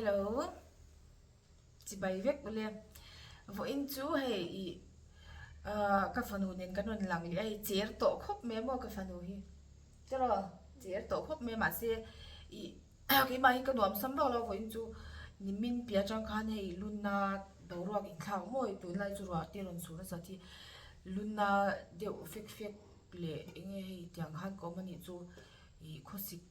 Hello chibai vek ule vawiin chu hei ih ahh ka fanu nen kan rawn lang leh a hei cher tawh khawp mai a maw ka fanu hi tiraw cher tawh khawp mai a mahse ih keimah hi ka nuam sam vak lo vawiin chu nimin piah atang khan hei lunna boruak inthlak mawi tunlai chu ruah te rawn chhun nasa hi lunna deuh fek fek leh eng nge hei tiang khan ka awm a nih chu ih khawsik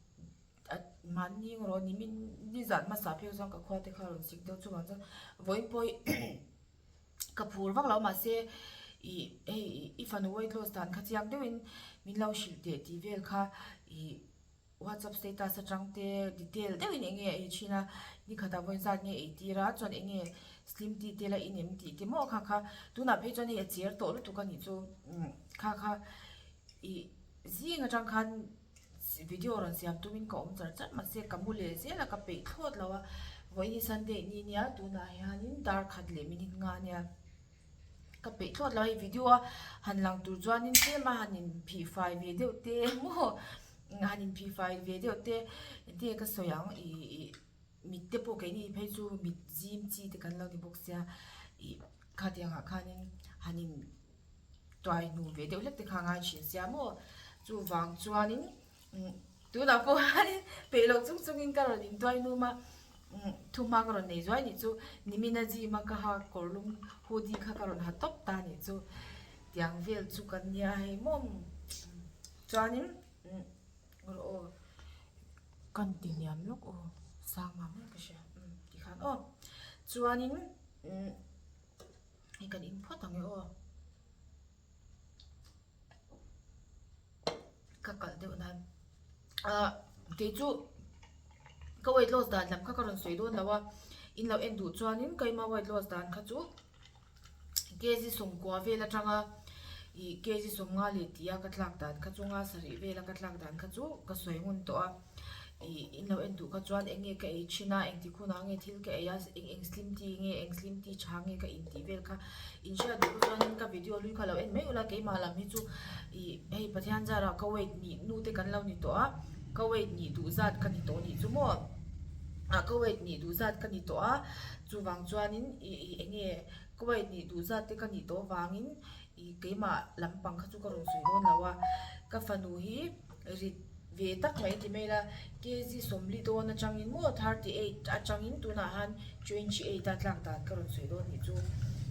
a mahni rawh nimin nizan hmasa phei chuan ka khua te kha a rawn sik deuh chuvang chuan vawiin pawh hi ka phur vak lo mahse ih hei i fanu weight loss dan kha chiang deuhin min lo hrilh teh tih vel kha ih whatsapp status atang te detail deuhin eng nge a ei thin a nikhatah vawiin zat nge ei tir a chuan eng nge slim tea te la in em tih te maw kha kha tunah phei chuan hei a cher tawh lutuk a nih chu kha kha ih zing atang khan. Video rawn siam tumin ka awm char char mahse ka mu leh zel a ka peih thlawt lo a vawiin hi Sunday ni nia tunah hianin dar khat leh minute nga nia ka peih thlawt lo a hei video a han lang tur chuanin tlem a han in phih fai ve deuh te maw han in phih fai ve deuh te engtin nge ka sawi ang ih ih mit te pawh keini phei chu mit zim chi te kan lo ni bawk sia ih khatiang ah khanin han in. tuai hnu ve deuh hlek te kha a ngai thin sia maw chuvang chuanin tunah pawh hianin peih loh chung chungin ka rawn intuai hnum a thuhma ka rawn nei zuai nih chu nimina gym a ka ha kawr lum hoodie kha ka rawn ha tawp ta nih chu tiang vel chu kan nia hei maw chuanin rawh aw kan ti hniam lawk aw sang mam em ka hria tikhan aw chuanin. Hei kan in phawt ang e aw. Ka kalh deuh nan. Ah kei chu ka weight loss dan lam kha ka rawn sawi dawn lo a. In lo en duh chuanin keima weight loss dan kha chu kg sawmkua vel atanga ih kg sawmnga leh tia ka tlak dan kha chu nga sarih vela ka tlak dan kha chu ka sawi ngun tawh a. Ih in lo en duh kha chuan eng nge ka ei thin a engtik hunah nge thil ka ei a eng eng slim tea nge eng slim tea tha nge ka in tih vel kha in hriat duh kha chuanin ka video hlui kha lo en mai ula keimah lam hi chu ih hei Pathian zarah ka weight nih nu te kan lo ni tawh a ka weight nih duh zat ka ni tawh nih chu maw ah ka weight nih duh zat ka ni tawh a chuvang chuanin ih ih eng nge ka weight nih duh zat te ka nih tawh vangin ih keimah lampang kha chu ka rawn sawi dawn lo a ka fanu hi rit ve tak mai ti mai la kg sawmli dawn atangin maw 38 atangin tunah han 28 a tlak dan ka rawn sawi dawn nih chu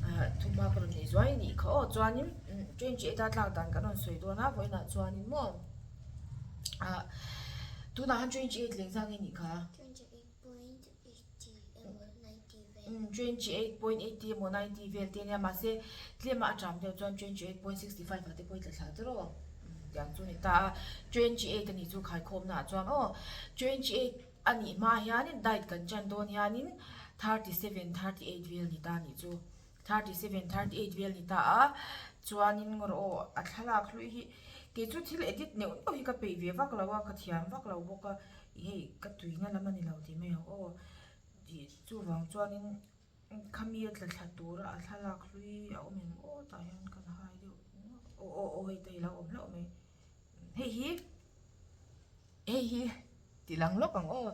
ah thuma ka rawn nei zuai a nih kha aw chuanin 28 a tlak dan kan rawn sawi dawn a vawiinah chuanin maw ah tunah han 28 leng zang nge nih kha. 28.80 emaw 90 vel te ania mahse tlem a a ṭam deuh chuan 28.65 ah te pawh i tla thla tawh rawh tiang chu a ni ta a 28 a nih chu khaikhawmna ah chuan aw 28 a nih hma hianin diet kan ṭan dawn hianin 37 38 vel ni ta a nih chu 37 38 vel ni ta a chuanin rawh aw a thlalak hlui hi kei chu thil edit neuh neuh hi ka peih ve vak lo a ka thiam vak lo bawk a hei ka tuina lam a ni lo tih mai ang aw. Tih chuvang chuanin khami a tla thla tura a thlalak hlui a awm em aw tah hian kan hai deuh aw aw aw hei te hi a lo awm hlauh mai hei hi hei hi tih lang lawk ang aw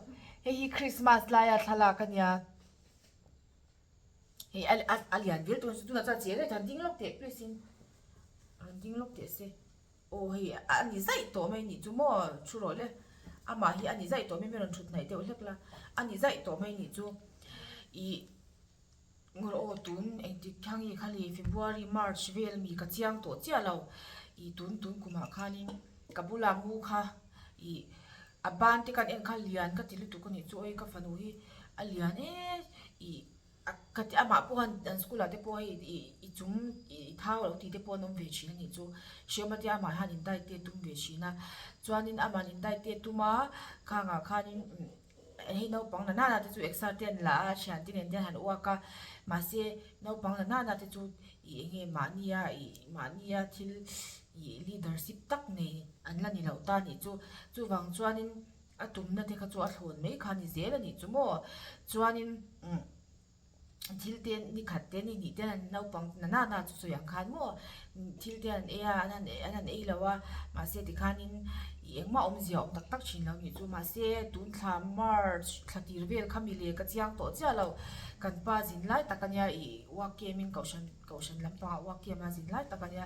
hei hi Christmas laia thlalak a nia hei a a lian viau tawh tunah chuan che reng han ding lawk teh please in han ding lawk teh se. Aw hei a ni zaih tawh mai nih chu maw thu rawh le amah hi a ni zaih tawh mai mai rawn thut hnaih deuh hlek la a ni zaih tawh mai nih chu ih aw tun engtik thang nge kha le February March vel mi ka chiang tawh chiah lo ih tun tun kumah khanin ka bula mu kha ih a ban te kan en kha lian ka ti lutuk a nih chu awi ka fanu hi a lian e ih. Ka ti amah pawh han an school ah te pawh hei ih i chung i thau lo tih te pawh an awm ve thin a nih chu hriam atia amah hian in diet te a tum ve thin a chuanin amah in diet te a tum a khangah khanin hei naupang na nana te chu exer te an la a thian te nen te an han uak a mahse naupang na nana te chu ih eng nge mahnia ih mahnia thil ih leadership tak nei an la ni loh ta a nih chu chuvang chuanin. A tumna te kha chu a thlawn mai kha a ni zel a nih chu maw? Chuanin umm. Thil te ni khat te ni hnih te an naupang na na na chu sawi ang khan maw thil te an ei a an han an han ei lo a mahse tikhanin ih engmah awmzia awm tak tak thin lo nih chu mahse tun thla march thla tir vel kha mi leh ka chiang tawh chiah lo kan pa zin lai tak ania ih work camp in kohhran kohhran lampangah work camp a zin lai tak ania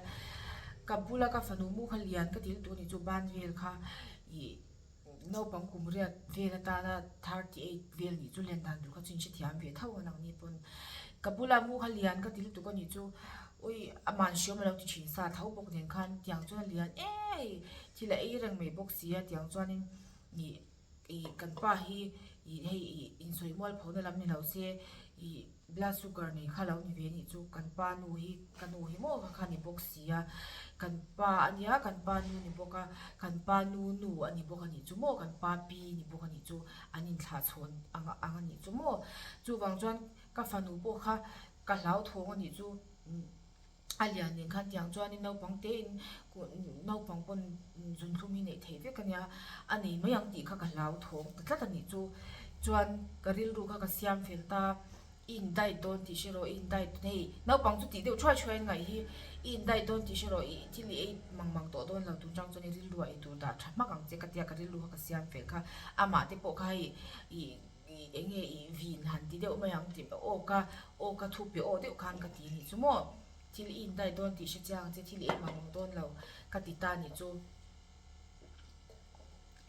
ka bula ka fanu mu kha lian ka ti lutuk anih chu ban vel kha ih. Naupang kum riat vel atana 38 vel nih chu len dan tur kha chu in hrethiam ve tho ang ni pawn ka bula mu kha lian ka ti lutuk a nih chu ui aman hriawm a lo ti thin sa tho bawk nen khan tiang chuan a lian em thil a ei reng mai bawk si a tiang chuanin ih ih kan pa hi ih hei ih insawi mual pho na lam ni lo se ih. Blood sugar nei kha lo ni ve anih chu kan pa nu hi ka nu hi maw kha kha ni bawk si a kan pa a nia kan pa nu ni bawk a kan pa nu nu a ni bawk anih chu maw kan pa pi ni bawk anih chu an inthlah chhawn ang ang anih chu maw chuvang chuan ka fanu pawh kha ka hlauthawng anih chu. A lian nen khan tiang chuanin naupang tein naupang pawn zunthlum hi neih theih vek a nia, a nei mai ang tih kha ka hlau thawng ta tlat a nih chu. Chuan ka rilru kha ka siam fel ta, i in diet dawn tih hre rawh, i in diet hei naupang chu tih deuh thuai thuai an ngaih hi, i in diet dawn tih hre rawh, i thil i ei mang mang tawh dawn lo tun chang chuan i rilru ah eitur dah tha hmak ang che ka tia ka rilru kha ka siam fel kha, amah te pawh kha hei ih. Ih eng nge ih vin han ti deuh mai ang tih aw ka aw ka thu pe aw deuh khan ka ti nih chu maw thil i in dai dawn tih hre chiang ang che thil i ei mang mang dawn lo ka ti ta nih chu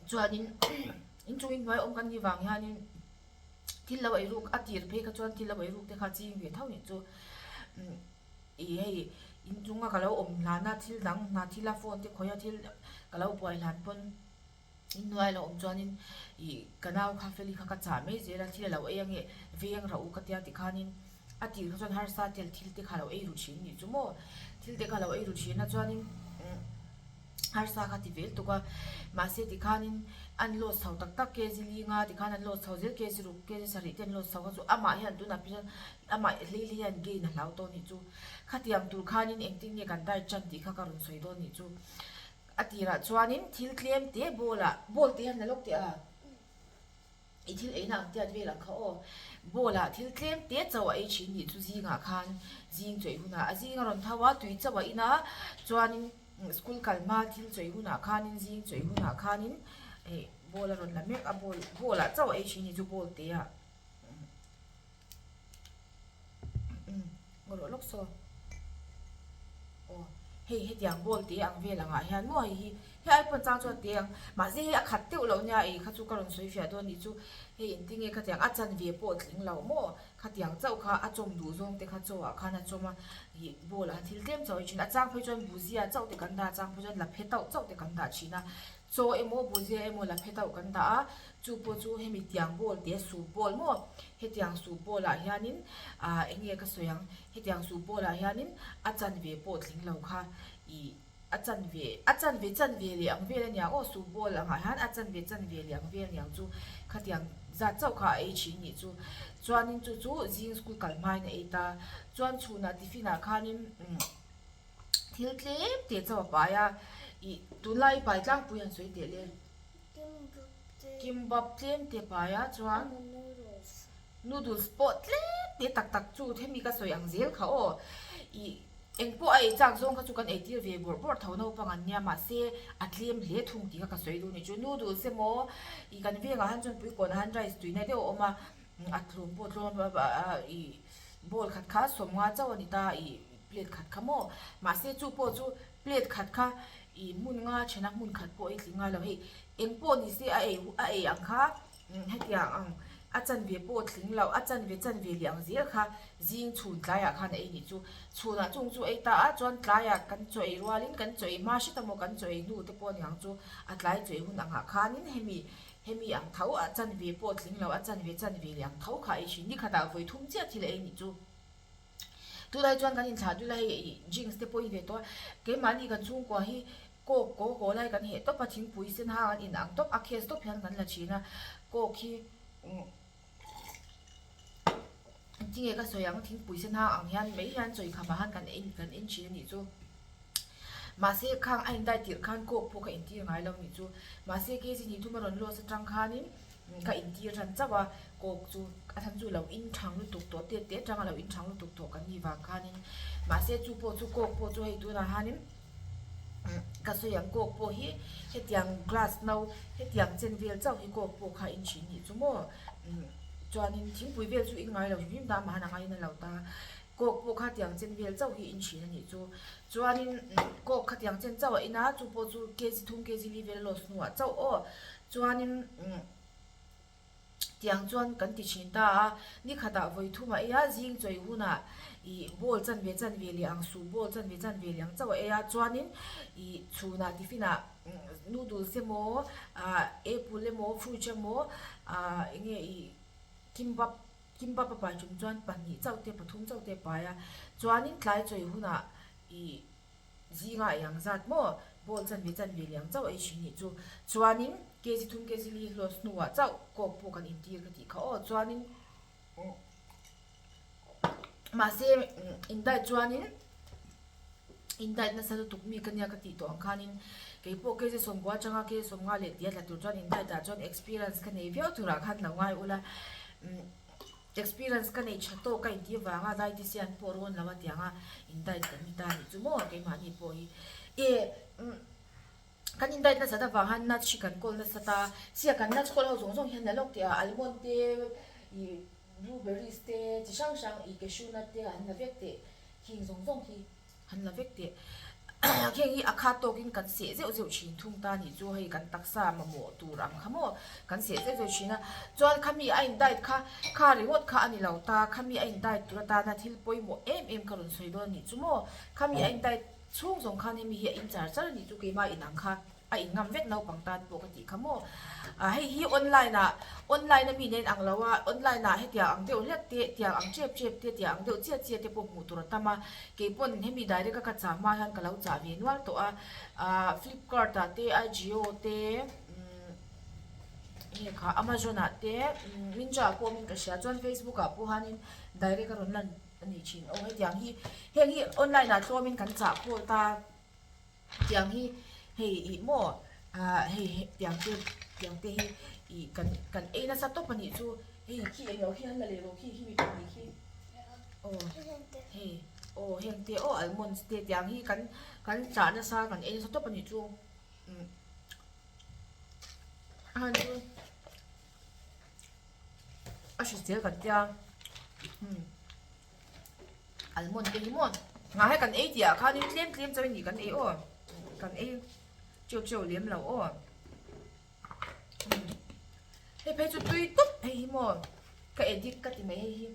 chuanin inchung inhnuai awm kan nih vang hianin thil lo ei ruk a tir phei kha chuan thil lo ei ruk te kha ching ve tho nih chu ih hei inchunga ka lo awm hlana thil dang hna thila phone te khawih a thil ka lo buai hlan pawn. Innuai lo awm chuanin ih ka nau kha Feli kha ka chah mai zel a, thil a lo ei ange veng rauh u ka tia tikhanin a tir kha chuan harsa tel thil te kha a lo ei ru thin nih chu maw, thil te kha a lo ei ru thin a chuanin umm harsa kha ti vel tuk a, mahse tikhanin an loss chho tak tak kg linga tikhan an loss chho zel kg ruk kg sarih te an loss chho kha chu amah hian tunah phei chuan amah hlei hlei hian gain a hlau tawh nih chu, khatiang tur khanin engtin nge kan diet tan tih kha ka rawn sawi dawn nih chu. A tirah chuanin thil tlem te bowl ah, bowl te hian la lawk teh a, i thil eina ang tiat vel ang kha aw, bowl ah thil tlem te chauh a ei thin nih chu zingah khan zing chawi hunah a zing a rawn tho a, tui chauh a in a, chuanin school kal hma thil chawi hunah khanin zing chawi hunah khanin hei bowl a rawn la mek a, bowl bowl ah chauh a ei thin nih chu bowl te ah. Ngaw lawk saw aw hei hetiang ball te ang vel angah hian maw hei hi hei ai pawn chang chuan te ang mahse hei a khat deuh loh nia ei kha chu ka rawn sawi fiah dawn nih chu hei engtin nge khatiang a chanve pawh tling lo maw khatiang chauh kha a chawm duh zawng te kha chaw ah khan a chawm a ih ball ah thil tlem chauh a ei thin a chang phei chuan buzia chauh te kan dah a chang phei chuan laphe tauh chauh te kan dah thin a. Chaw emaw buzia emaw la phe tauh kan dah a, chu pawh chu hemi tiang bowl te soup bowl maw hetiang soup bowl ah hianin ah eng nge ka sawi ang hetiang soup bowl ah hianin a chanve pawh tling lo kha ih a chanve a chanve chanve leh ang vel aniang aw soup bowl angah hian a chanve chanve leh ang vel aniang chu khatiang zat chauh kha a ei thin nih chu chuanin chu chu zing school kal hmain a ei ta chuan chhunah tiffin ah khanin umm. Thil tlem teh chauh a pai a, ih tunlai pai tlangpui han sawi teh le. Kimbap tlem te pai a chuan noodles pawh tlem te tak tak chu hemi ka sawi ang zel kha aw. Ih engpawh a ei chak zawng kha chu kan eitir ve bawrh bawrh tho naupang an nia mahse a tlem hle thung tih kha ka sawi duh a ni chu. Noodles emaw ih kan vengah han chuan puikawnah han rice tuina deuh a awm a, a tlawm pawh tlawm a ih bowl khat kha sawmnga chauh a ni ta ih. Plate khat kha maw? Mahse chu pawh chu plate khat kha ih hmun nga thena hmun khat pawh ei tling ngai lo hei eng pawh ni se a ei a ei ang kha hetiang ang a chanve pawh tling lo a chanve chanve leh ang zel kha zing chhun tlaiah khan a ei nih chu chhunah chung chu ei ta a chuan tlaiah kan chaw ei rualin kan chaw ei hma hret amaw kan chaw ei hnu te pawh a ni ang chu a tlai chaw ei hun angah khanin hemi hemi ang tho a chanve pawh tling lo a chanve chanve leh ang tho kha a ei thin ni khatah vawi thum chiah thil a ei nih chu. Tunah chuan kan inthlah dul a hei ih jeans te pawh in ve tawh a keimahni kan chhungkua hi coke kaw kaw lai kan heh tawp a thingpui sen hang an in ang tawp a case tawp hian kan la thin a coke hi umm tinge ka sawi ang thingpui sen hang ang hian mai hian chawi khamah han kan en kan en thin a nih chu mahse khang a in dai tirh khan coke pawh ka intir ngai lo a nih chu mahse kg ni thum a rawn loss atang khanin. Ka intir ran chauh a, coke chu a chhan chu lo in thang lutuk tawh tet te atanga lo in thang lutuk tawh kan nih vang khanin mahse chu pawh chu coke pawh chu hei tunah hianin ka sawi ang coke pawh hi hetiang glass no hetiang chen vel chauh hi coke pawh kha in thin nih chu maw chuanin thingpui vel chu in ngai lo hrim hrim ta mahana ngaiin a lo ta. Coke pawh kha tiang chen vel chauh hi in thin a nih chu. Chuanin coke kha tiang chen chauh a in a, chu pawh chu kg thum kg li vel loss hnuah chauh aw. Chuanin tiang chuan kan ti thin ta a, ni khatah vawi thum a ei a, zing chawi hunah ih bowl chanve chanve leh ang suh bowl chanve chanve leh ang chauh a ei a, chuanin ih chhunah tiffin ah noodles emaw ah apple emaw fruit emaw ah eng nge ih kimbap Kimbap a pai chung chuan pahnih chauh te pathum chauh te a pai a, chuanin tlai chawi hunah ih zinga ei ang zat maw bowl chanve chanve leh ang chauh ei thin nih chu, chuanin kg thum kg li loss hnuah chauh coke pawh kan intir ka tih kha aw, chuanin mahse in diet chuanin in diet nasa lutuk mi ka nia ka tih tawh ang khanin keipawh kg sawmkua atanga kg sawmnga leh tia tla tur chuan in diet ah chuan experience ka nei viau turah khan lo ngai ula. Experience ka nei tha tawk ka intih avanga dietitian pawh rawn lo a tiang a in diet kan ni ta anih chu maw keimahni pawh hi e kan in diet nasat avang hian nuts hi kan kawl nasa ta sia kan nuts kawl ho zawng zawng hian la lawk teh a almond te ih blueberries te chi hrang hrang ih cashew nut te an la vek teh khing zawng zawng khi. Han la vek teh. Kheng hi a khat tawkin kan seh zeuh zeuh thin thung ta nih chu hei kan taksa mamawh tur ang kha maw kan seh zeuh zeuh thin a. Chuan khami a in diet kha kha ringawt kha a ni lo ta, khami a in diet tur atana thil pawimawh em em ka rawn sawi dawn nih chu maw. Khami a in diet chhung zawng khan hemi hi a in char char a nih chu keimah inang kha. A in ngam vek naupang tan pawh ka tih kha maw. Ah hei hi online ah online a mi nen ang lo a online ah hetiang ang deuh hlek te tiang ang tep tep te tiang ang deuh chiah chiah te pawh hmuh tur a tam a keipawn hemi direct a ka chah hma hian ka lo chah ve nual tawh a ah flipkart ah te ajio te umm nge kha amazon ah te myntra ah pawh awmin ka hria chuan facebook ah pawh hianin direct a rawn lan a ni thin aw hetiang hi heng hi online ah tlawmin kan chah khawl ta. Tiang hi hei ih maw ah hei tiang te tiang te hi ih kan kan ei nasa tawp a nih chu hei khi eng lo khi an la leh lo khi khi mi pahnih khi aw hei aw heng te aw almonds te tiang hi kan kan chah nasa kan ei nasa tawp a nih chu umm a han chu a hrisel kan tia umm. Almond te hi maw ngah he kan ei tih ah khanin tlem tlem chauh in nih kan ei aw kan ei cheu cheu lem lo aw hei phei chu tui tawp hei hi maw ka edit ka ti mai hei hi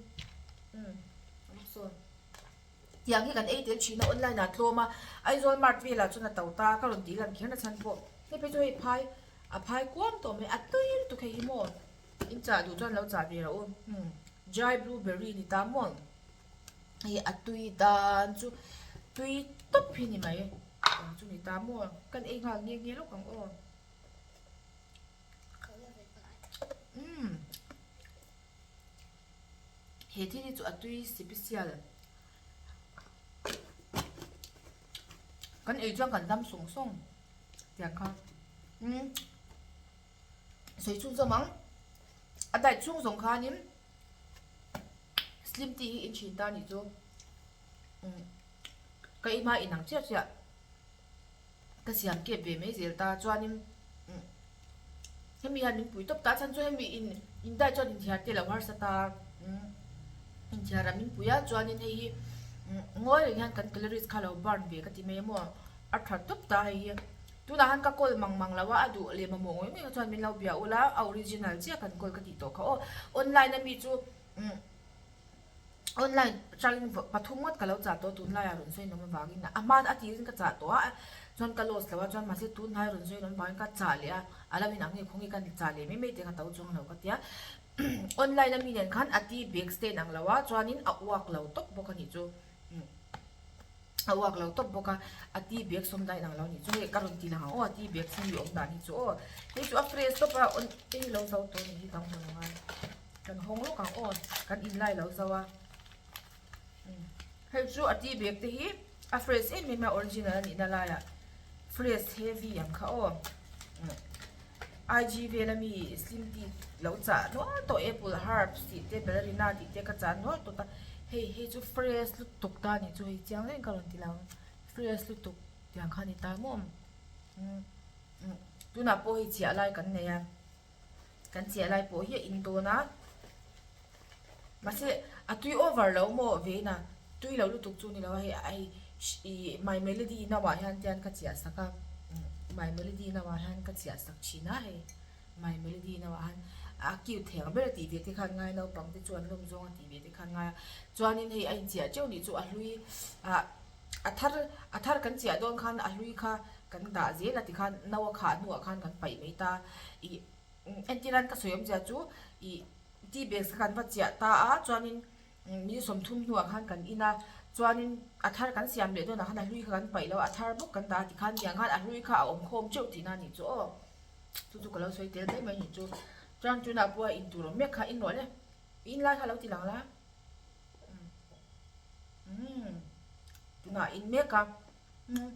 umm sawn tiang hi kan ei tel thin a online ah tlawm a Aizawl mart velah chuan a to ta ka rawn tih lan kher na chhan pawh hei phei chu hei phai a phai kuam tawh mai a tui lutuk hei hi maw. In chah duh chuan lo chah ve rawh u. Umm dry blueberry ni ta maw? Hei a tui dan chu tui tawp hi ni mai. Eng chu ni ta maw? Kan ei nghal nghe nghe lawk ang aw. Umm he thil hi chu a tui sipisial. Kan ei chuan kan dam sawng sawng tiang kha. Umm. Sawi chhung zawm ang. A diet chhung zawng khanin slim tea hi in thin ta nih chu umm ka ima inang chiah chiah ka siam kep ve mai zel ta chuanin umm hemi hian min pui tawp ta chhan chu hemi in in diet chuan inthiar te lo harsa ta umm inthiar ah min pui a chuanin hei hi umm ngawi reng hian kan calories kha lo burn ve ka ti mai a maw a tha tawp ta hei hi. Tunah khan ka call mang mang lo a, a duh leh mamawh ngawih ngawih kha chuan min lo bia ula, a original chiah kan call ka tih tawh kha aw. Online ami chu umm online atangin pathum ngawt ka lo chah tawh a, tunlaiah rawn sawi nawm avangin a hma a tirin ka chah tawh a, chuan ka loss lo a, chuan mahse tunhnai rawn sawi nawm avangin ka chah leh a, a lo inang nge khawnge ka chah leh mai mai teh ka to chuang lo ka tia. Online ami nen khan a tea bag stain ang lo a, chuanin a uak lo tawp bawk a nih chu. A uak lo tawp bawk a, a tea bag sawm daih nang lo nih chu hei ka rawn ti lang ang aw a tea bag sen hi awm dan hi chu aw hei chu a fresh tawp a awn hei lo zo tawh nih hi kan hawn angai kan hawng lawk ang aw kan in lai lo zo a hei chu a tea bag te hi a fresh em em a original a nih na laiah fresh heavy ang kha aw. IG vel ami slim tea lo chah nual tawh apple herbs tih te ballerina tih te ka chah nual tawh ta hei hei chu fresh lutuk ta a nih chu hei chiang reng ka rawn ti lo ang fresh lutuk tiang kha a ni ta maw umm tunah pawh hei chiah lai kan nei a kan chiah lai pawh hi a in dawn a mahse a tui over lo maw vein a tui lo lutuk chu ni lo a hei hei ih my melody no ah hian tian ka chiah sak a my melody no ah hian ka chiah sak thin a hei my melody no ah hian a cute thei ang ber tih ve te khan ngai naupang te chu an lawm zawng a tih ve te khan ngai a chuanin hei a inchiah teuh nih chu a hlui ah a thar a thar kan chiah dawn khan a hlui kha kan dah zel a tikhan no a khah hnuah khan kan paih mai ta ih entir an ka sawi awmzia chu ih tea bags kha kan va chiah ta a chuanin ni 30 hnuah khan kan in a chuanin a thar kan siam leh dawnah khan a hlui kha kan paih lo a a thar bawk kan dah a tikhan tiang khan a hlui kha a awm khawm teuh tihna a nih chu aw chu chu ka lo sawi tel mai mai a nih chu chuan tunah pawh a intur awm mek kha in rawh le in lai kha lo ti lang la. Umm tunah in mek a umm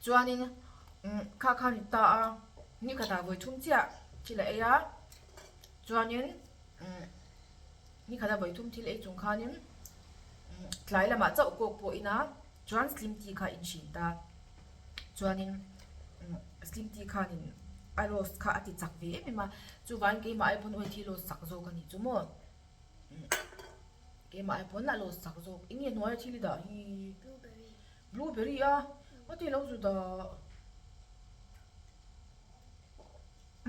chuanin umm kha kha a ni ta a ni khatah vawi thum chiah thil a ei a chuanin umm ni khatah vawi thum thil ei chung khanin umm tlai lamah chauh kawk pawh in a chuan slim tea kha a inhrin ta. Chuanin slim tea khanin a roast kha a ti chak ve em em a, chuvangin keimah ai pawn uaithil roast chak zawk a nih chu maw. Keimah ai pawn a roast chak zawk. Eng nge hnuaia thil i dah hi? Blueberry. Blueberry a? A ti lo zu dah.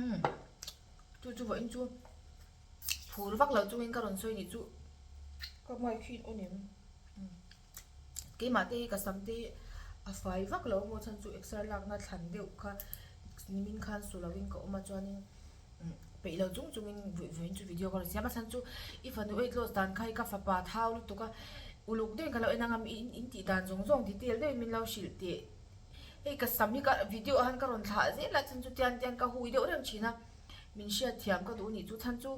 Umm chu chu vawiin chu phur vak lo chungin ka rawn sawi nih chu ka mic hi in on em? Keimah te hi ka sam te hi a fai vak lo maw chhan chu exer lakna thlan deuh kha nimin khan su lovin ka awm a chuanin peih lo chung chungin vawiin chu video ka rawn siam a chhan chu i fanu weight loss dan kha hi ka fapa thau lutuk a uluk deuhin ka lo en ang a mi in tih dan zawng zawng detail deuhin min lo hrilh teh hei ka sam hi ka video ah hian ka rawn thlah zel a chhan chu tian tian ka hui deuh reng thin a min hriatthiam ka duh anih chu chhan chu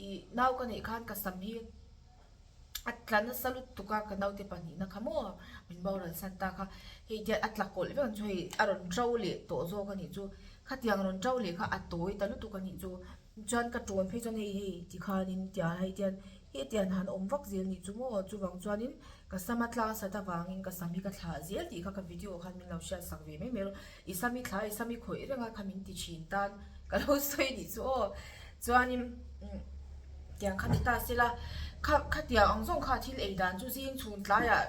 ih nau ka neih khan ka sam hi. A tla nasa lutuk a ka naute pahnihna kha maw min boral san ta kha hei hian a tla kawlh vek ang chu hei a rawn to leh tawh zawk a nih chu khatiang rawn to leh kha a tawi ta lutuk a nih chu chuan ka tawn phei chuan hei hei tikhanin tiang hei tian hetiang han awm vak zel nih chu maw chuvang chuanin ka sam a tlang sat avangin ka sam hi ka thlah zel tih kha ka video khan min lo hriat sak ve mai mai rawh i sam i thlah i sam i khawih reng a kha min ti thin tan ka lo sawi nih chu aw chuanin. Tiang kha ni ta sela, kha khatiang ang zawng kha thil ei dan chu zing chhun tlaiah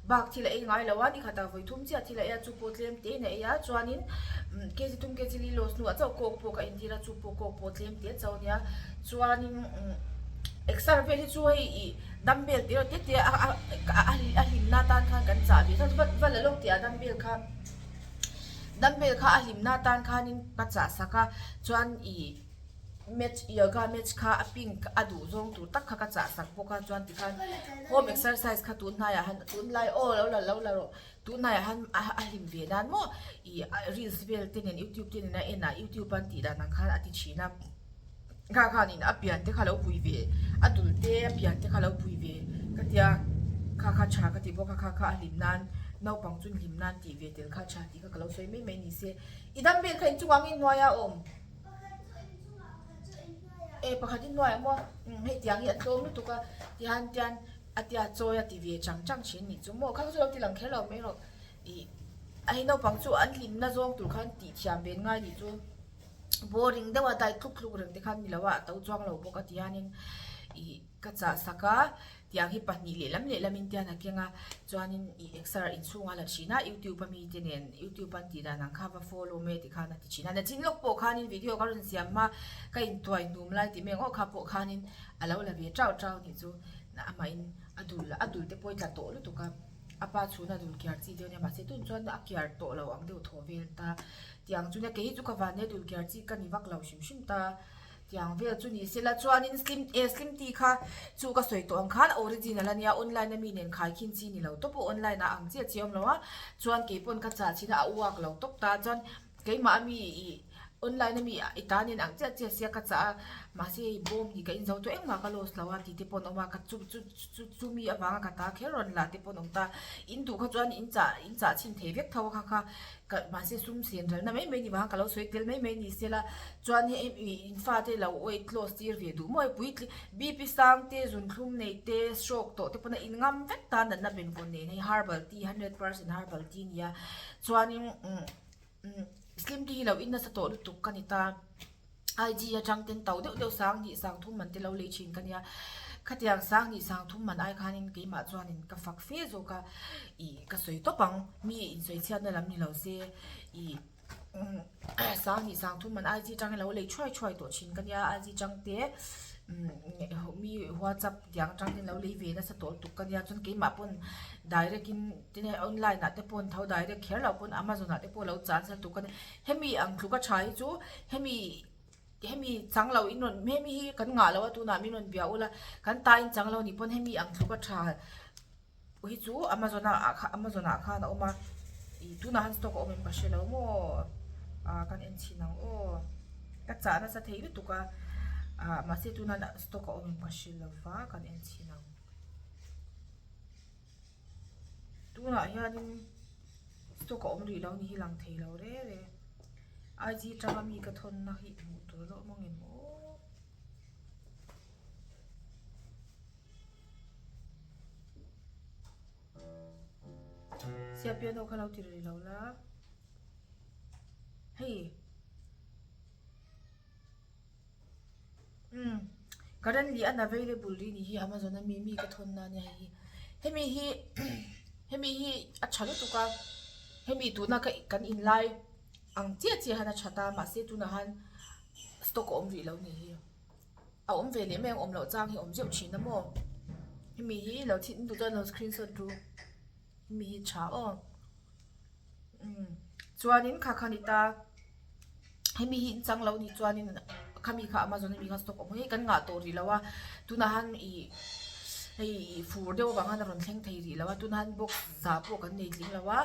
bak thil a ei ngai lo a, ni khatah vawi thum chiah thil a ei a, chu pawh tlem te in a ei a, chuanin kg thum kg li loss hnuah chauh kawk pawh ka intir a, chu pawh kawk pawh tlem te chauh a nia, chuanin exer vel hi chu hei ih dumbbell te erawh te te a a hlimna atan khan kan chah ve tlat va la lawk tih ah dumbbell kha dumbbell kha a hlimna atan khanin ka chah sak a, chuan ih. Match yoga match kha a pink a duh zawng tur tak kha ka chah sak bawk a chuan tikhan home exercise kha tun hnaiah han tunlai aw lo la lo la rawh tun hnaiah han a a hlim ve nan maw ih reels vel te nen youtube te nen a en a youtube an tih dan ang khan a ti thin a kha khanin a pian te kha lo pui ve a dul te a pian te kha lo pui ve ka tia kha kha tha ka ti bawk a kha kha a hlim nan naupang chu hlim nan tih ve tel kha tha tih kha ka lo sawi mai mai ni se i dam vel kha inchungah nge hnuaia awm. E pakhat in hnuaiah maw hei tiang hi a tlawm lutuk a tihian tian a tia chawi a ti ve chang chang thin nih chu maw kha chu lo ti lang kher lo mai rawh ih a hei naupang chu an hlimna zawng tur khan tih thiam ve ngai nih chu boring deuh a dai tluk tluk reng te khan ni lo a a to chuang lo bawk a tihianin ih ka chah sak a. Tiang hi pahnih lehlam lehlamin tian a keng a, chuanin ih exer inchhung a la thin a, youtube a mite nen youtube an tih dan ang kha va follow mai ti khan a ti thin a, nachin lawk pawh khanin video ka rawn siam hma ka intuai hnum lai tih mai ang aw kha pawh khanin a lo la ve chau chau nih chu amahin a dul a dul te pawh i tla tawh lutuk a, a pa chhuna dul kiar chi deuh ania mahse tun chuan a kiar tawh lo ang deuh thaw vel ta tiang chu nia kei hi chu ka vannei dul kiar chi ka ni vak lo hrim hrim ta. Tiang vel chu ni sela chuanin slim eh slim tea kha chu ka sawi tawh ang khan original ania online a mi nen khai khin chi ni lo tawp a online ah ang chiah chiah a awm lo a chuan kei pawn ka chah chhin a a uak lo tawp ta chuan keimah a mi ih. Online ami i tan in ang chiah chiah sia ka chah a, mahse hei bawm hi ka inzo tawh engmah ka loss lo a tih te pawh an awm a, ka chu chu chu chumi avanga ka ta kher rawn lah te pawh an awm ta. In duh kha chuan in chah in chah chhin thei vek tho a kha kha ka mahse sum sen ralna mai mai ni vang a ka lo sawi tel mai mai ni sela chuan hei ih in fate lo weight loss tir ve duh maw hei puitling BP sang te zunthlum nei te stroke tawh te pawn a in ngam vek ta natna benvawn nen hei herbal tea 100% herbal tea a ni a chuanin umm. Slim te hi lo in nasa tawh lutuk ka ni ta. IG atang ten to deuh deuh sang hnih sang thum man te lo lei thin ka nia. Khatiang sang hnih sang thum man ai khanin keimah chuanin ka fak fe zawk a, ih ka sawi tawp ang. Mi insawi chhiatna lam ni lo se ih sang hnih sang thum man IG atangin lo lei thuai thuai tawh thin ka nia. IG atang te mi whatsapp tiang atang ten lo lei ve nasa tawh lutuk ka nia. Chuan keimah pawn direct in. Tinge online ah te pawh an tho direct kher loh pawn amazon ah te pawh lo chan sel tuk a ni. Hemi ang tluk a tha hi chu hemi hemi chang lo in rawn hemi hi kan ngah lo a tunah min rawn bia ula kan ta in chang lo nih pawn hemi ang tluk a tha hi chu amazon ah kha amazon ah khan a awm a ih tunah han stock a awm em ka hre lo maw ah kan en chhin ang aw ka chah nasa thei lutuk a ah mahse tunah stock a awm em ka hre lo va kan en chhin ang. Tunah hianin stock a awm rih lo ni hi lang thei lo re re. IG tanga mi ka thawnna hi hmuh tur a awm ang em aw. Sia piano kha lo ti rih lo la. Hei. Umm currently unavailable rih ni hi amazon a mi mi ka thawn na ania hei hi hemi hi hemi hi a tha lutuk a hemi tuna ka kan in lai ang chiah chiah hian a tha ta mahse tunah han stock a awm rih lo ni hi a awm ve leh mai ang awm loh chang hi a awm zeuh thin a maw hemi hi lo thil duh chuan lo screenshot ru hemi hi tha aw. Umm chuanin kha kha ni ta hemi hi in chang lo nih chuanin khami kha amazon ami kha stock awm hei kan ngah tawh rih lo a tunah han ih hei ih fur deuh avang hian a rawn thleng thei rih lo a tunah han box zah pawh kan nei tling lo a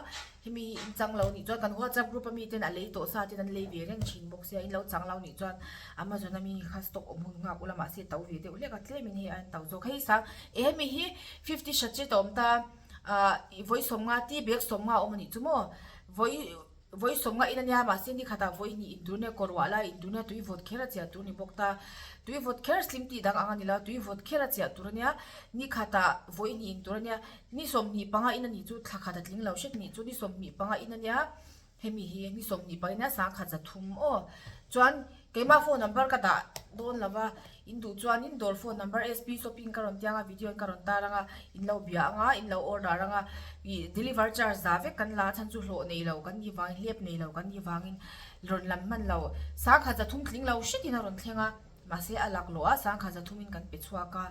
hemi hi in chang lo nih chuan kan whatsapp group ami ten a lei tawh sa ten an lei ve reng thin bawk sia in lo chang lo nih chuan amazon ami kha stock awm hun nghak ula mahse to ve deuh hlek a tlemin hei a to zawk hei sang eh hemi hi fifty sachet a awm ta. Ahh vawi sawmnga tea bag sawmnga a awm a nih chu maw vawi vawi sawmnga in a nia mahse ni khatah vawi hnih in tur nia kawr ruah lai in tur nia tui vawt kher a chiah tur a ni bawk ta tui vawt kher slim tih dang ang a ni lo tui vawt kher a chiah tur a nia ni khatah vawi hnih in tur a nia ni 25 in a nih chu thla khat a tling lo hret nih chu ni 25 in a nia. Hemi hi ni 20 paina sangkhat 300 aw. Chuan keimah phone number ka dah dawn lo va, in duh chuanin dawr phone number SP shopping ka rawn tiang a video in ka rawn tar ang a, in lo bia ang a, in lo order ang a, ih deliver charge za vek kan la a chhan chu hlawh nei lo kan nih vangin hlep nei lo kan nih vangin rawn lam hman lo. Sangkhat 300 tling lo hretin a rawn thleng a, mahse a laklawh a sangkhat 300 in kan pe chhuak a,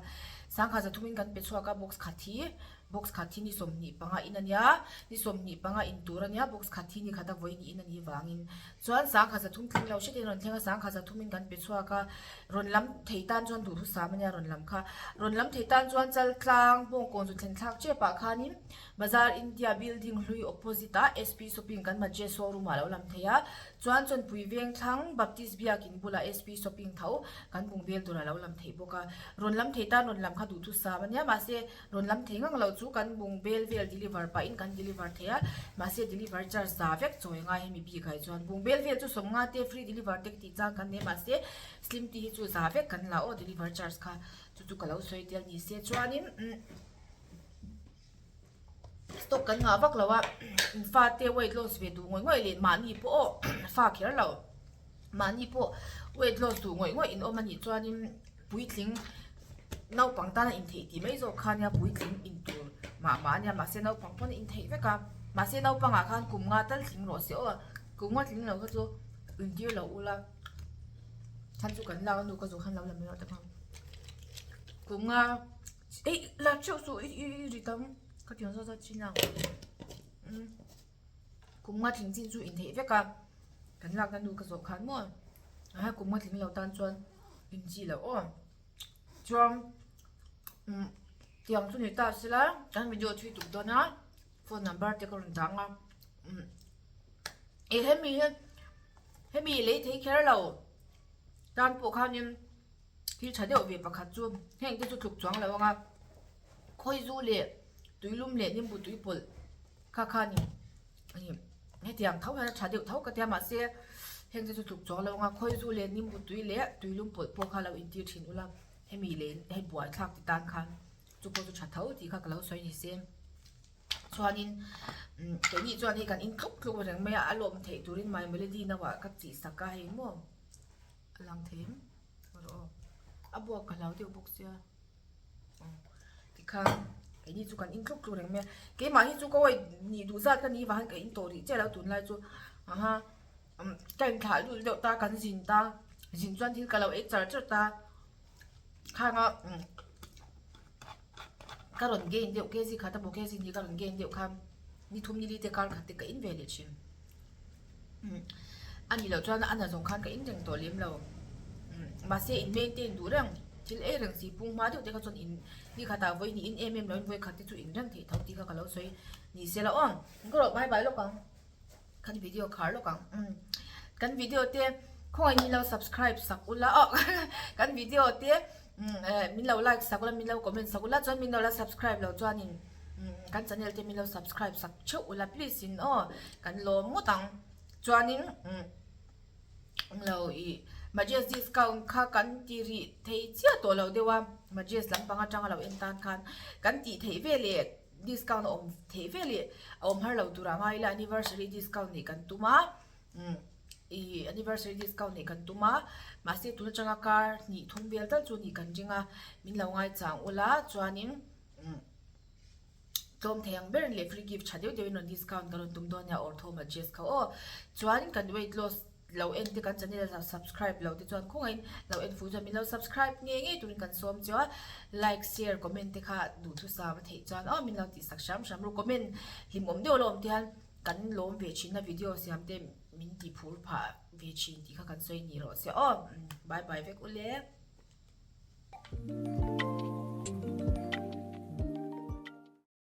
sangkhat 300 in kan pe chhuak a box khat hi. Box khat hi ni 25 in a nia, ni 25 in tur a nia, box khat hi ni khat a vawi niin a nih vangin. Chuan 1300 tling lo hretin rawn thleng a, 1300 in kan pe chhuak a, rawn lam thei tan chuan duhthusam a nia rawn lam kha. Rawn lam thei tan chuan Chaltlang Bawngkawn chu thlen thlak tep ah khanin Bazar India building hlui opposite ah SP Shopping kan Majhe showroom ah lo lam thei a, chuan Chawnpui Vengthlang Baptist Biakin bulah SP Shopping tho kan bung vel tur a lo lam theih bawk a. Rawn lam thei tan rawn lam kha duhthusam a nia, mahse Rawn lam thei ngang lo chu kan bung bel vel deliver pahin kan deliver thei a, mahse deliver charge za vek chawi ngai hemi bik ah hi chuan bung bel vel chu 50 te free deliver te ka tih chang kan nei mahse slim tea hi chu za vek kan la aw deliver charge kha chu chu ka lo sawi tel ni se chuanin umm stock kan ngah vak lo a fa te weight loss ve duh ngawih ngawih leh mahni pawh aw fa kher lo mahni pawh weight loss duh ngawih ngawih in awm anih chuanin. Puitling naupang tana intheih tih mai zawk kha nia puitling intur mah mah ania mahse naupang pawn a intheih vek a mahse naupangah khan kum nga tal tling rawh se aw kum nga tling lo kha chu intir lo ula chhan chu kan lak a nu ka zawh khan lo la mai rawh ta kha kum nga eih la theuh suh i i ri tam ka ti ang zawt zawt chin ang umm kum nga tling chin chu intheih vek a kan lakna nu ka zawh khan maw a kum nga tling lo tan chuan. Inchi loh aw. Chuan umm tiang chu ni ta sela kan video thui tuk dawn a phone number te ka rawn dang a umm eh hemi hi. Hemi lei thei kher lo tan pawh khanin thil tha deuh ve pakhat chu heng te chu tluk chuang lo ang a, khawizu leh tuilum leh nimbu tui pawlh kha khanin hetiang tho hian a tha deuh tho ka tia mahse heng te chu tluk chuang lo ang a, khawizu leh nimbu tui leh tuilum pawlh pawh kha lo intir thin ula hemi lei hei buaithlak ti tan khan chu pawh chu tha tho tih kha ka lo sawi ni se. Chuanin keini chuan hei kan in tluk tluk reng mai a, a lawm theih turin my melody no ah ka tih sak a hei maw a lang thei em rawh aw a buak ka hlau deuh bawk sia tikhan keini chu kan in tluk tluk reng mai a keimah hi chu ka awih nih duh zat ka ni vang hian ka in tawh rih chiah lo tunlai chu aha ka inthlah lut deuh ta kan zin ta zin chuan thil ka lo ei char char ta khanga. Ka rawn gain deuh kg khat a maw kg ni ka rawn gain deuh khan ni thum ni li te kar khat te ka in ve leh thin a nih loh chuan a na zawng khan ka in reng tawh lem lo mahse in maintain duh reng thil ei reng si pung hma deuh te kha chuan in ni khatah vawi hnih in em em lo in vawi khat te chu in reng theih tho tih kha ka lo sawi ni se la aw ka rawh bye bye lawk ang. Kan video khar lawk ang umm kan video te khawngaih min lo subscribe sak ula aw kan video te umm eh min lo like sak ula min lo comment sak ula chuan min lo la subscribe lo chuanin umm kan channel te min lo subscribe sak theuh ula please in aw kan lawm ngawt ang chuanin umm lo ih Majes discount kha kan ti rih thei chiah tawh lo deuh a Majes lampang atanga lo en tan khan kan tih theih veleh. Discount a awm theih vel ih a awm har lo tur ah ngai ila anniversary discount nih kan tum a umm ih anniversary discount nih kan tum a mahse tun atanga kar hnih thum vel tal chu nih kan ring a min lo ngai chang ula chuanin umm tlawm thei ang ber leh free gift tha deuh deuhin rawn discount kan rawn tum dawn nia ortho majes kha aw chuan kan weight loss Lo en te kan channel a subscribe lo te chuan khawngaihin lo en fuh chuan min lo subscribe ngei ngei turin kan sawm chu a, like share comment te kha duhthusam a theih chuan aw min lo tih sak hram hram ru comment hlimawm deuh alawm te hian kan lawm ve thin a video siam te min ti phur phah ve thin tih kha kan sawi ni rawh se aw bye bye vek ule.